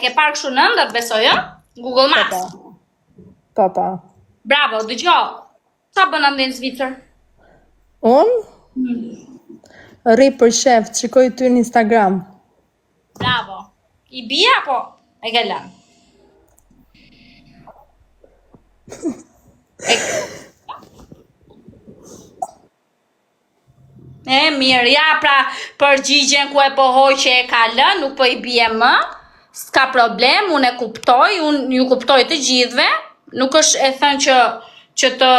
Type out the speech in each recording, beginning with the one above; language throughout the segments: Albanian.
Ke parë kështu në ëndërr, besoj, ë? Google Po, Maps. po. Po, po. Bravo, dëgjo. Ça bën andej në Zvicër? Unë? Rri për qejf, të shikoj ty në Instagram. Bravo. I bie apo e ke lënë? E E mirë, ja pra përgjigjen ku e pohoj që e ka lënë, nuk po i bie më. S'ka problem, unë e kuptoj, unë ju kuptoj të gjithëve. Nuk është e thënë që që të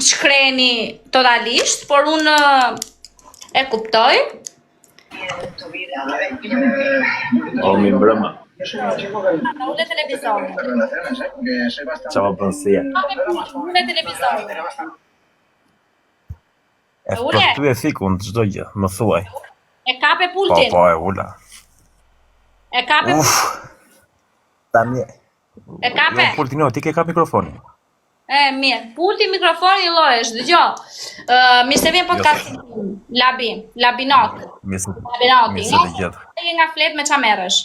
shkreni totalisht, por unë e kuptoj. O, mirëmbrëma. Ule televizorin. Ça po bën si je? Ule televizorin. E për ty e fik unë çdo gjë, më thuaj. E kape Po, pultin. po, e ula. E kape Uf. Tani. E kape. Jo, pultin, jo, ti ke kap mikrofonin. E, mirë. Pulti, mikrofoni, lloj është, dëgjo. Ë, mirë se vjen Jo, podcasti tim. Labi, Labinot. Mirë se Labinoti. mirë se të gjeta. Je nga flet me ça merresh.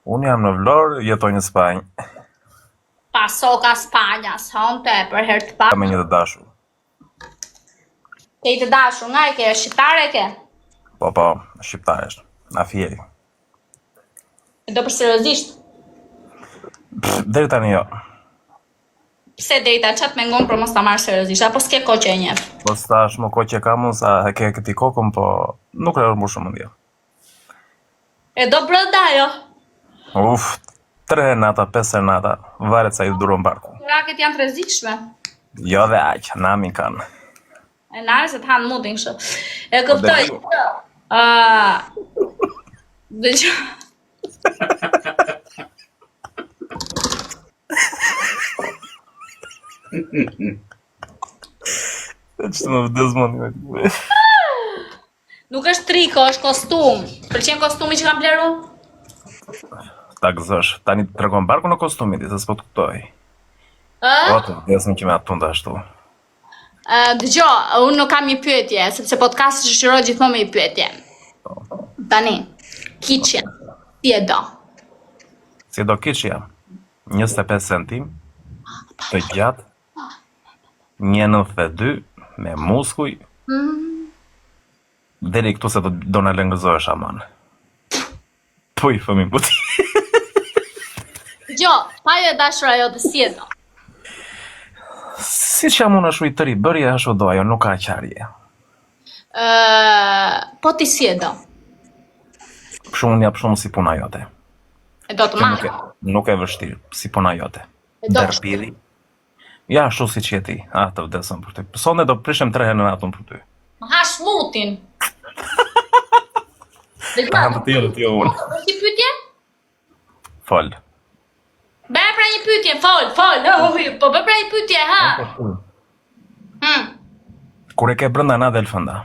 Unë jam në Vlorë, jetoj në Spanjë. Pasoka Spanja, sonte, për herë të parë. Kam një të dashur. Ke i të dashur, nga e ke, shqiptare e ke? Po, po, shqiptare është. Nga Fieri. E do për seriozisht? Pff, deri tani jo. Pse deri tani ça të pengon për mos ta marrë seriozisht, apo s'ke kohë që e njeh? Po sa është më kohë që kam unë, sa e ke këti kokën, po nuk e mbush shumë mendja. E do brenda ajo. Uf, tre herë nata, pesë herë nata, varet sa i duron barku. Raket janë të rrezikshme. Jo dhe aq, namin kanë. E nare se të hanë mutin kështu. E Po, kuptoj. dhe Ë Dëgjo. Që të më vdes më një. Nuk është triko, është kostum. Pëlqen kostumi që kam blerë unë? Ta gëzosh. Tani të tregon barkun e kostumit, se s'po të kuptoj. Ë? Po të vdesëm që me atë tunda ashtu. Ë, dëgjo, unë nuk kam një pyetje, sepse podcasti shoqërohet gjithmonë me një pyetje. Po. Tani, Kiçja, si e do? Si e do Kiçja? 25 cm, të gjatë, 1.92 me muskuj. Mm. Deri këtu se do do na lëngëzohesh aman. Po i fëmin po ti. Jo, pa jo e dashura jote si e do. Siç jam unë ashtu i tëri bëri ashtu do ajo nuk ka qarje. Ë, po ti si e do? Shumë unë jap shumë si puna jote. E do të Kjo nuk marrë. e nuk e vështirë, si puna jote. E do. Derpiri. Ja, ashtu siç je ti. Ah, të vdesëm për ty. Sonte do prishem tre herë në natën për ty. Më hash mutin. Dëgjo, Ta ham të tjerë, ti jo unë. Bëj një pyetje? Fol. Bëj pra një pyetje, fol, fol, oh, po bëj pra një pyetje, ha. Hmm. Kur e ke brenda na del fënda.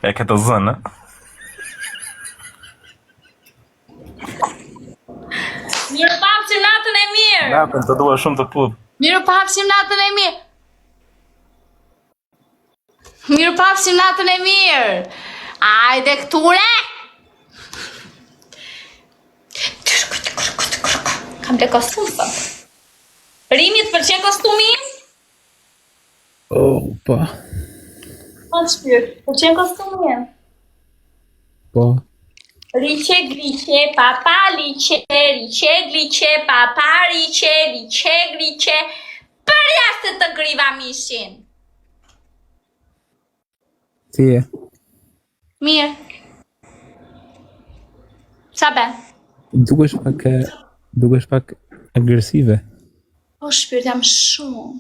E ke të zënë, ë? Mirupafshim natën e mirë. Natën të dua shumë të puth. Mirupafshim natën e mirë. Mirupafshim natën e mirë. Ajde këture. Kam ble kostum sot. Rimi, të pëlqen kostumi im? Oh, po. Po shpirt, pëlqen kostumi im? Po. Riqe, gliqe, papa, liqe, riqe, gliqe, papa, riqe, liqe, gliqe, përjashtë të griva mishin. Si je? Mirë. Ça bën? Dukesh pak dukesh pak agresive. Po shpirt jam shumë.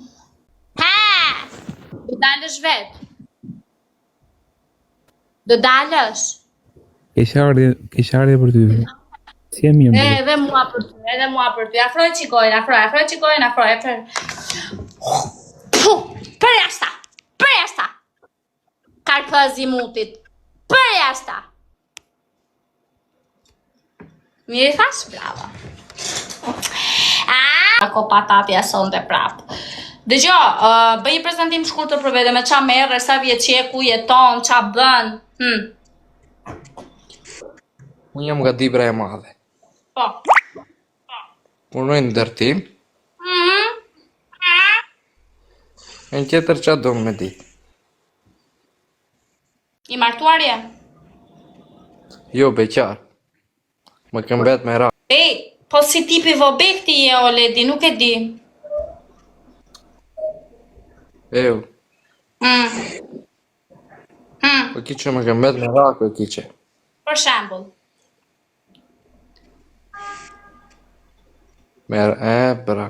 Ha! Do dalësh vetë. Do dalësh. Keqardhje, keqardhje për ty. Si e mirë. Edhe mua për ty, edhe mua për ty. Afroj çikojnë, afroj, afroj çikojnë, afroj, afroj. Puh, përjashta, përjashta. Karpëz i mutit. Përjashta. Mirë i thash, bravo. A, ko patatja sonte prap. Dëgjo, uh, bëj një prezantim shkurtër për vete, me ça merresh, sa vjeç je, ku jeton, ça bën. Hm. Unë jam nga Dibra e Madhe. Po. Punoj në ndërtim. Mhm. E në tjetër ça do me ditë. I martuar je? Jo, beqar. Më ke mbet me ra. Ej, po si tipi vobekti je o Ledi, nuk e di. Eu. Mm. Mm. Po kiqe më ke mbet me ra, po kiqe. Për shembull. Me e bra.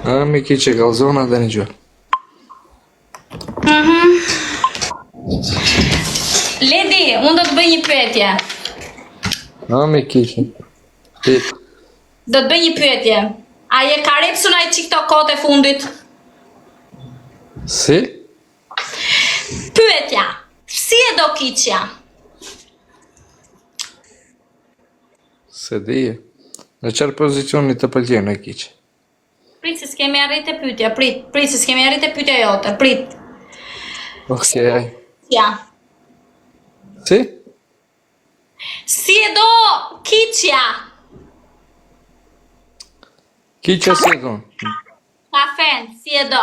A mi kiqe kalzona dhe një gjë. Mhm. Ledi, unë do të bëj një pyetje. A mi kiqe. Pit. Do të bëj një pyetje. A je karepsun ai çik këto kohët e fundit? Si? Pyetja, si e do kiqja? S'e di. Në çfarë pozicioni të pëlqen e kiqe? Prit se s'kemi arrit te pyetja, prit, prit se s'kemi arrit te pyetja jote, prit. Okej. Ja. Si? Si e do kiqja? Kiqja si e do? Kafen, si e do?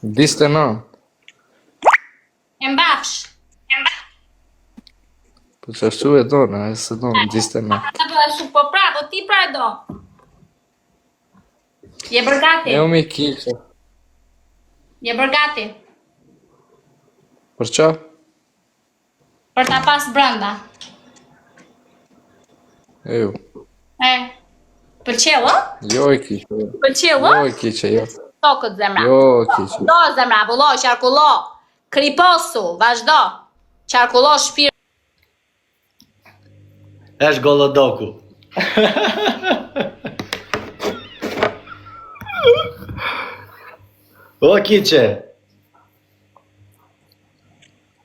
29. E mbafsh. Po që ashtu e do, në, e se do, në 29. Po ashtu, po pra, po ti pra e do. Je bërë gati? E mi kiqe. Je bërë gati? Për ça? Për ta pas brenda. Eu. E. Pëlqeu, ë? Jo e kiqe. Pëlqeu, ë? Jo e kiqe, jo. Tokët zemra. Jo e kiqe. Do zemra, vullo, qarkullo. Kriposu, vazhdo. Qarkullo shpirt. Është gollodoku. O kiqe.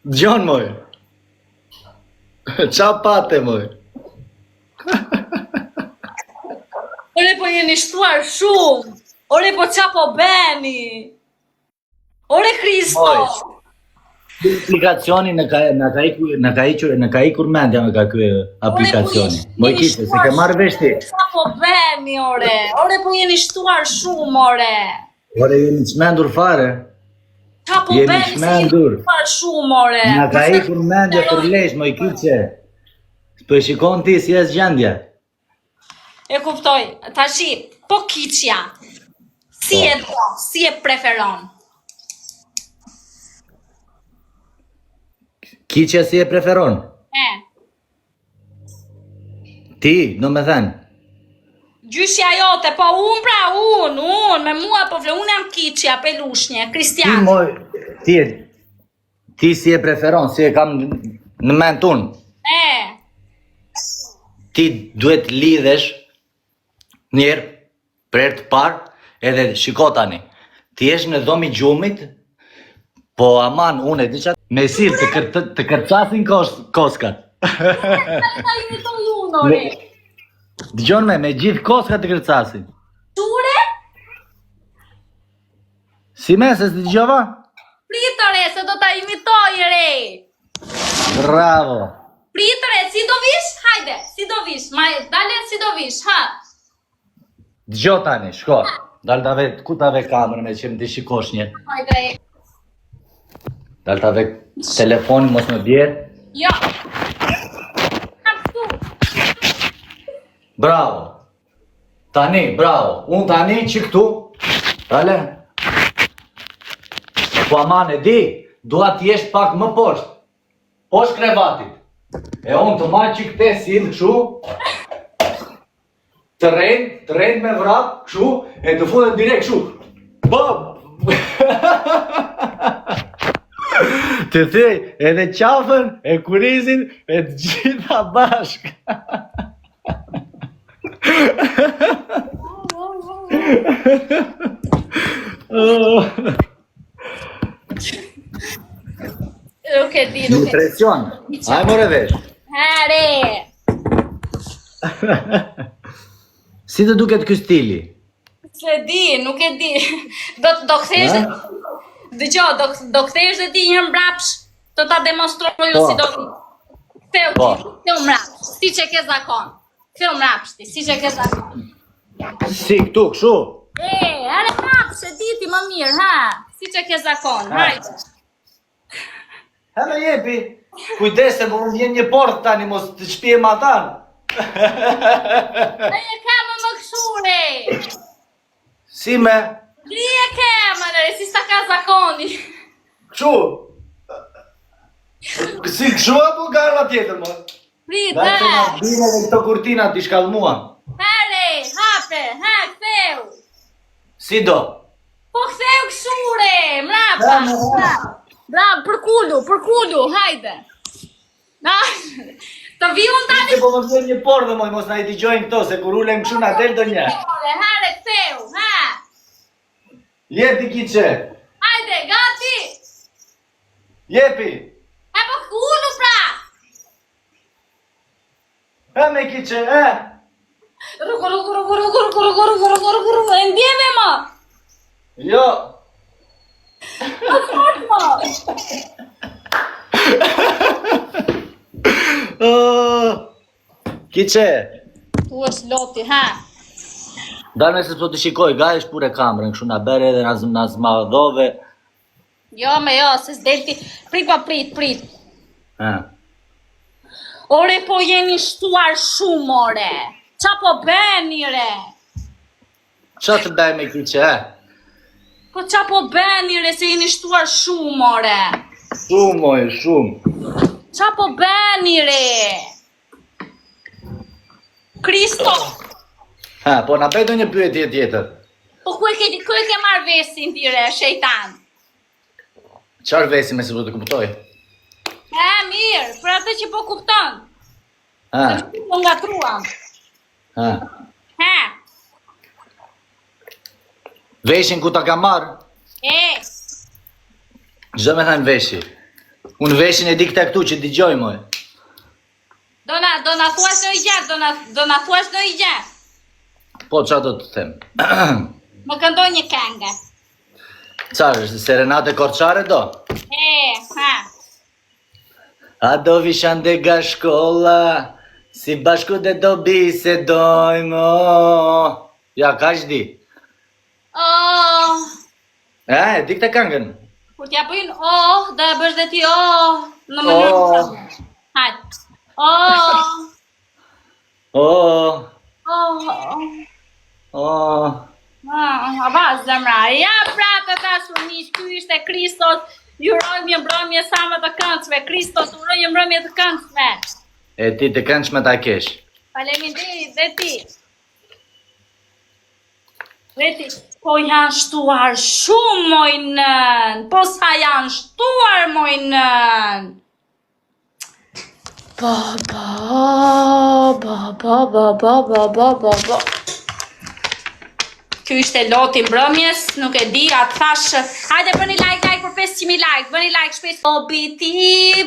Dëgjon moj. Ça pate moj? Ore po jeni shtuar shumë. Ore po ça po bëni? Ore Kristo. Moj. Aplikacioni në ka në ka ikur në ka ikur në ka ikur mendja me ka ky aplikacioni. Ore, po Moj kiqe, s'e ke marrë vesh ti. Ça po bëni ore? Ore po jeni shtuar shumë ore. Ore jemi çmendur fare. Ça po Jemi bëni se jeni çmendur. shtuar shumë ore. Na ka ikur mendja për lesh, moj kiqe. Po e shikon ti si është gjendja. E kuptoj. Tashi, po kiqja. Si Po. e do, si e preferon? Kiqja si e preferon? E. Ti, do me thënë. Gjyshja jote, po unë pra, unë, unë, me mua po fle, unë jam kiqja, pelushnje, Ti Kristian. moj, ti, ti si e preferon, si e kam në mend unë. E, Ti duhet lidhesh një herë për herë të parë edhe shiko tani. Ti jesh në dhomë gjumit, po aman unë e di ça me sil të kër, të, të kërcasin kos, koskat. ta imitoj unë, ore. Dëgjon me, me gjithë koskat të kërcasin. Ture, Si me, se s'të dëgjova? prit ore, se do ta imitoj, re. Bravo. Prit ore, si do vish? Hajde, si do vish? Ma, dale, si do vish, ha? Dëgjo tani, shko. Dal ta ve, ku ta ve kamerën e që më të shikosh një. Hajde. Dal ta ve telefonin mos më bjerë. Jo. Kam këtu. Bravo. Tani, bravo. Unë tani që këtu. Dale. Po aman e di, dua të jesh pak më poshtë. Poshtë krevatit. E unë të marr që këte si kështu. Të rren, të rren me vrap, kështu, e të futet direkt kështu. Bam! Të thyej edhe qafën, e kurizin, e të gjitha bashkë. Nuk e di, nuk Një e di. presion. Ai more vesh. Hare. Si të duket ky stili? S'e di, nuk e di. Do do kthehesh Ha? Dëgjo, do do kthehesh dhe ti një herë mbrapsh, të ta demonstroj unë Po. si do vi. Ktheu Po. ti, ktheu mbrapsh, siç e ke zakon. Ktheu mbrapsh ti, siç e ke zakon. Si këtu, kështu? E, hare mbrapsh, e di ti më mirë, ha? Siç e ke zakon, Ha. hajde. Ha më jepi. Kujdes se po më vjen një portë tani mos të shpie matan. E e ke më më kështu, re. Si me? Gri e ke më, re, si sa ka zakoni. Kështu. Si kështu apo garva tjetër më? Prit, Dajtë ha. na bine dhe këto kurtina t'i shkallmuan. Ha, re, hape, ha, ktheu. Si do? Po ktheu kështu, re, mrapa. Ha, ha. Bravo, përkulu, përkulu, hajde. Na, të vi unë tani. Se po më vjen një pordhë moj, mos na i dëgjojnë këto, se kur ulem kështu na del ndonjë. Ore, hare, ktheu, ha. Jepi kiçe. Hajde, gati. Jepi. E po ulu pra. Ha me kiçe, e. Rrugu, rrugu, rrugu, rrugu, rrugu, rrugu, rrugu, rrugu, rrugu, rrugu, e ndjeve më. Jo. Më fort më. Oh. Kiçe. Tu është loti, ha. Dalme se po të shikoj, gaj është pure kamerën, kështu na bëre edhe na zm- na zmadhove. Jo, me jo, se s'del ti. Prit pa prit, prit. Ha. Ore, po jeni shtuar shumë, ore. Qa po bëni, re? Qa të bëj me kiçe, e? Po qa po bëni, re, se jeni shtuar shumë, ore. Shumë, moj, shumë. Qa po bëni, re? Kristo, Ha, po na bëj ndonjë pyetje tjetër. po ku e ke, ku e ke marrë vesin ti, re, shejtan? Çfarë vesi me se po të kuptoj? E, mirë, për atë që po kupton. Ha, Se nuk po ngatruam. ha. Ha, Veshin ku ta kam marr? e, Çdo me thënë veshi. Unë veshin e di këta këtu që dëgjoj moj. do na, do na thuash ndonjë gjë, do na, do na thuash ndonjë gjë. Po çfarë do të them? Më këndoj një këngë. Çfarë, serenate korçare do? E, ha. A do vishande nga shkolla, si bashku dhe do bisedojmë. o. Ja, kaq di. Oh, E, e di këtë këngën. kur t'ja bëjnë oh, do e bësh dhe ti oh, në mënyrë Oh. të Hajde. Oh, Oh, oh, oh. oh. Ah, avaz zemra. Ja pra të dashur miq, ky ishte Kristos. Ju uroj një mbrëmje sa më të këndshme. Kristos, uroj një mbrëmje të këndshme. E ti të këndshme ta kesh. Faleminderit dhe ti. Dhe ti. Po janë shtuar shumë moj nën. Po sa janë shtuar moj nën. Po, po, po, po, po, po, po, po, po, po. Ky ishte loti mbrëmjes, nuk e di, atë thash, hajde bëni like, like për 500.000 like, bëni like shpejt. Bobi ti,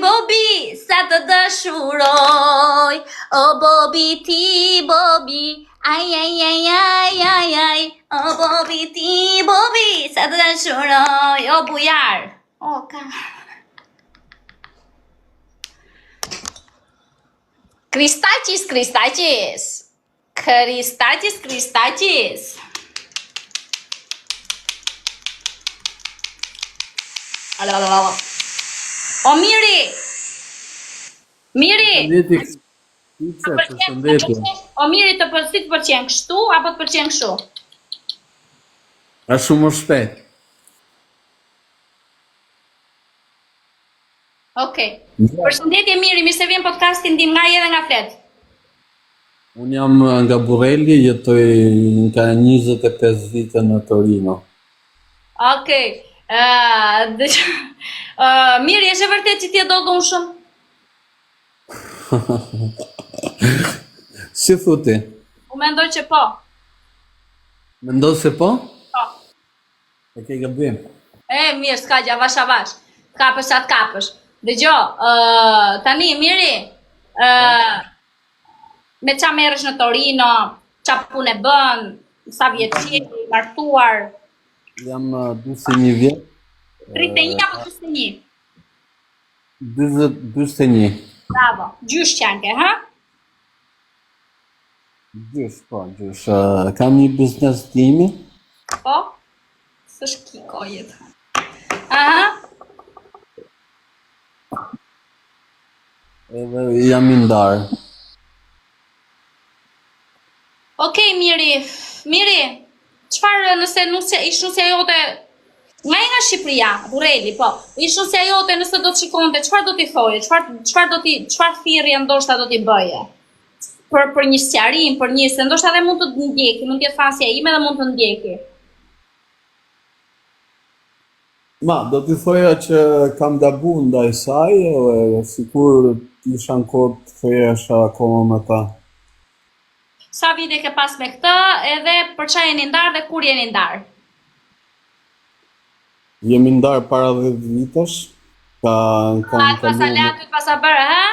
Bobi, sa të dashuroj. O Bobi ti, Bobi, ai ai ai ai ai ai. O Bobi ti, Bobi, sa të dashuroj. O bujar. O ka. Kristaqis, Kristaqis. Kristaqis, Kristaqis. Ala, O Miri! Miri! Përshëndetje. Të pëlqen- Përshëndetje. O Miri, të pël, si të pëlqen kështu apo të pëlqen kështu? A shumë më shpejt. Okej. Përshëndetje Miri, mirë se vjen në podcastin tim nga je dhe nga flet. Unë jam nga Burreli, jetoj nga 25 vite në Torino. Okej. Ë, dëgj- Ë, Miri, është e vërtet që ti e do dhunshëm? Si thu ti? Unë mendoj që po. Mendon se po? Po. E ke gabim. E, mirë, s'ka gjë, avash avash. Kapësh sa të kapësh. Dëgjo, ë, tani Miri, ë me qa merresh në Torino, qa punë bën, sa vjeç je, i martuar. Jam 41 vjet. 31 apo 41? 40, 41. Bravo. Gjysh qenke, ha? Gjysh, po, gjysh. Eh, Kam një biznes timi. Po? S'është kiko jetë. Aha. Edhe jam i ndarë. Okej, Miri. Miri, çfarë nëse nusja, ish nusja jote nga e nga Shqipëria, Burreli, po. Ish nusja jote nëse do të shikonte, çfarë do t'i thoje? Çfarë çfarë do t'i çfarë thirrje ndoshta do t'i bëje? Për për një sqarim, për një se ndoshta edhe mund të ndjeki, mund të jetë fansja ime dhe mund të ndjeki. Ma, do t'i thoja që kam gabu ndaj saj edhe sikur isha në kohë të kthehesha akoma me ta. Sa vite ke pas me këtë, edhe për çfarë jeni ndarë dhe kur jeni ndarë? Jemi ndarë para 10 vitesh, ka kam A, të pasa kalu le aty të pasa bërë, ha?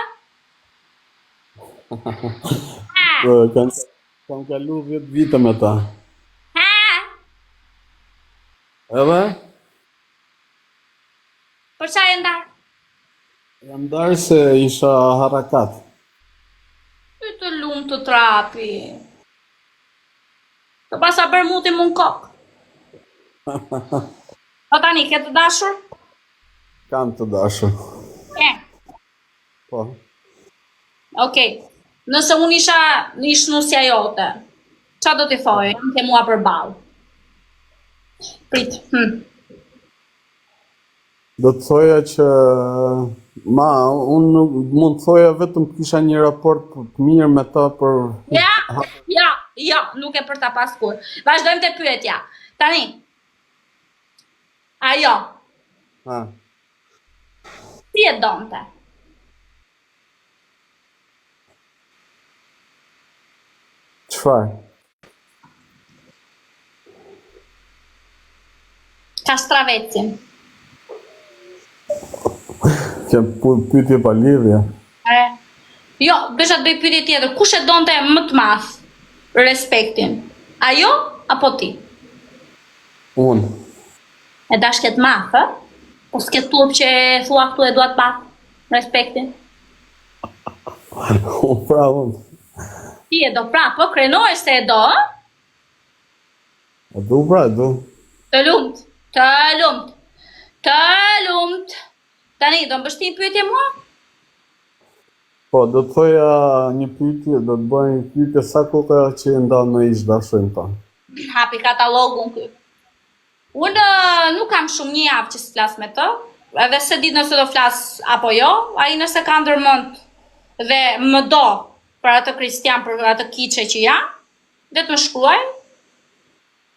Po, kam kam kalu 10 vite me ta. Ha? Edhe Për çfarë je ndarë? jam ndarë se isha harakat. Ty të lumtë trapi. Të pasa bërë muti mu në kokë. Po tani, ke të dashur? Kam të dashur. Ke. Po. Okej. Nëse unë isha ish nusja jote, ça do t'i thoje? Jam ke mua përballë. Prit. Hm. Do të thoja që ma, unë nuk mund të thoja vetëm të kisha një raport të mirë me ta për Ja, ja, ja, nuk e për ta pas kur. Vazhdojmë te pyetja. Tani. Ajo, Ha. si e donte? Çfarë? Kastravecin. Që pyetje pa lidhje. E. Jo, desha të bëj pyetje tjetër. Kush e donte më të madh respektin? Ajo apo ti? Unë. E dashke të madh, ë? Po s'ke turp që e thua këtu e dua të madh respektin? Unë pra unë. Ti e do pra, po krenohesh se e do, ë? E du pra, e du. Të lumt, të lumt, të lumt. Tani, do më bësh ti një pyetje mua? Po, do të thoja një pyetje, do të bëj një pyetje sa kohë ka që je ndarë me ish dashurin tënd. Hapi katalogun ky. Unë nuk kam shumë një javë që s'flas me të, edhe s'e di nëse do flas apo jo, ai nëse ka ndërmend dhe më do për atë Kristian, për atë kiçe që jam, le të më shkruaj.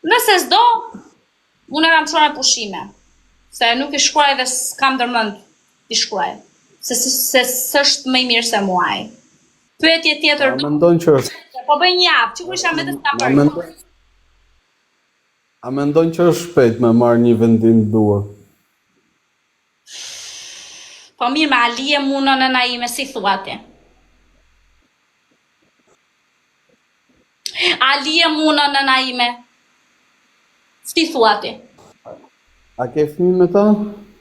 Nëse s'do, unë e kam çuar me pushime, se nuk i shkruaj dhe s'kam ndërmend t'i shkruaj, se se s'është më i mirë se mua ai. Pyetje tjetër A mendon që është? Po bëj një javë, që kur isha me të s'kam bërë. Mendon A mendon që është shpejt me marrë një vendim të duhur? Po mirë, me Ali e mu në nëna ime, si thua ti? Ali e mu në nëna ime, si thua ti? A ke fëmijë me ta?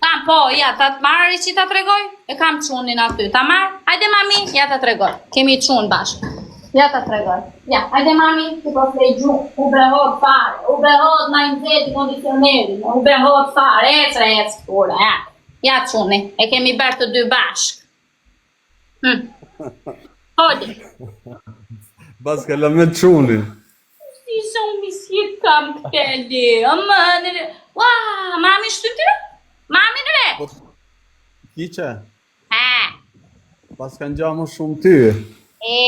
Kam, po, ja, ta të marrë që ta tregoj? E kam çunin aty, ta marr? Hajde mami, ja ta tregoj. Kemi çun bashkë. Ja ta tregoj. Ja, hajde mami, ti po flej gjumë. U behot fare, u behot ma i nxehti kondicioneri, u behot fare, ec, ec, kure, ja. Ja çuni, e kemi bërë të dy bashkë. Hm. Hodi. Bas ka me çunin. Si shumë si kam këtë li. Aman. Ua, mami shtym ti? Mami në re. Po, Kiçe? Ha. Pas kanë gja më shumë ty. E.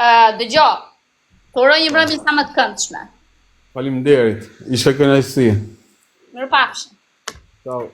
Uh, dëgjo. Të uroj një mbrëmje sa më të këndshme. Faleminderit. Ishte kënaqësi. Mirupafshim. Ciao.